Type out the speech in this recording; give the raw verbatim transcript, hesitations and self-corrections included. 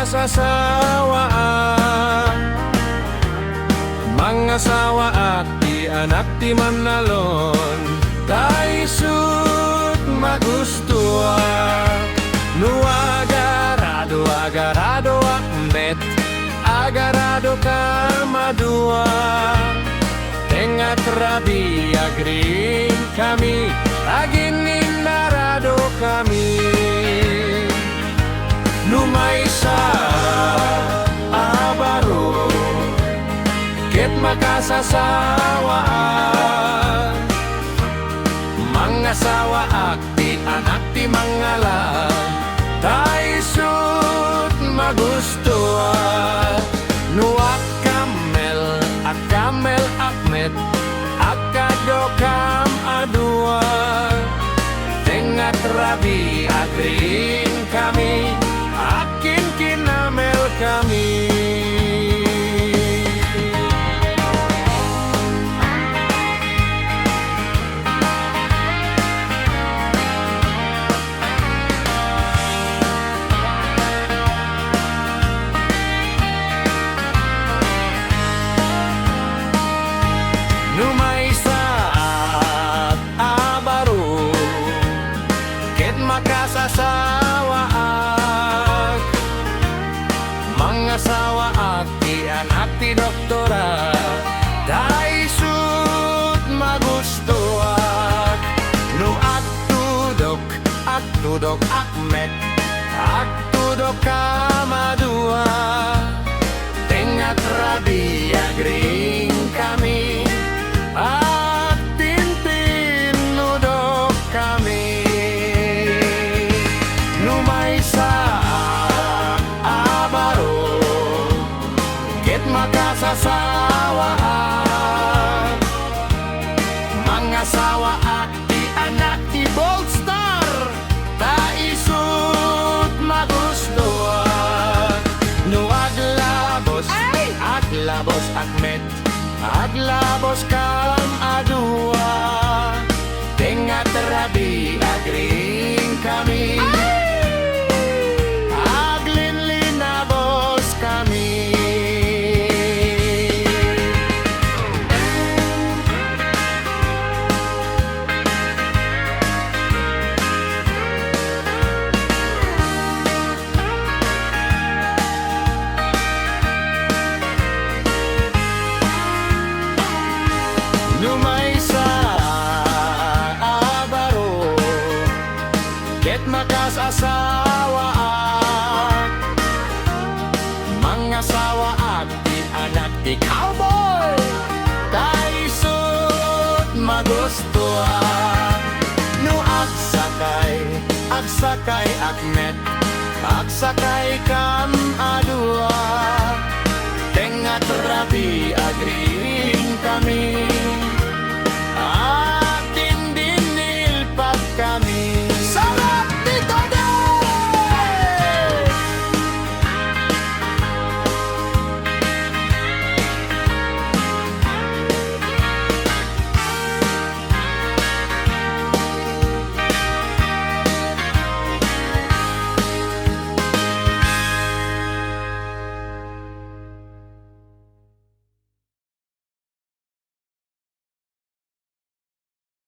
Sasawaak, mangasawaak ti anak ti mannalon, ta isut' magustoak. No agarado, agaradoak met, agaradokam a dua. Tengnga ti rabii, agriingkami, aginnaradokami. No maysa a baro ket makasasawaak, mangasawaak ti anak ti mangngala, ta isut' magustoak. No agkammel, agkammel-ak met, agkadokam a dua. Tengnga ti rabii, agriingkami, agkinkinamelkami. No maysaak a baro ket makasasawaak, mangasawaak ti anak ti doktora, ta isut' magustoak. No agtudok, agtudok-ak met, agtudokam a dua. Tengnga ti rabii, agriingkami, agtintinnudokami. No maysaak a baro ket makasasawaak, mangasawaak ti anak ti Bold Star, ta isut' magustoak. No aglabos, ay! Aglabos-ak met, aglaboskam a dua. Tengnga ti rabii, agriingkami, ay! Aglinlinaboskami. No maysa a baro ket makasasawaak, mangasawaak ti anak ti cowboy, ta isut' magustoak. No agsakay, agsakay-ak met, agsakaykam a dua. Tengnga ti rabii, agriingkami,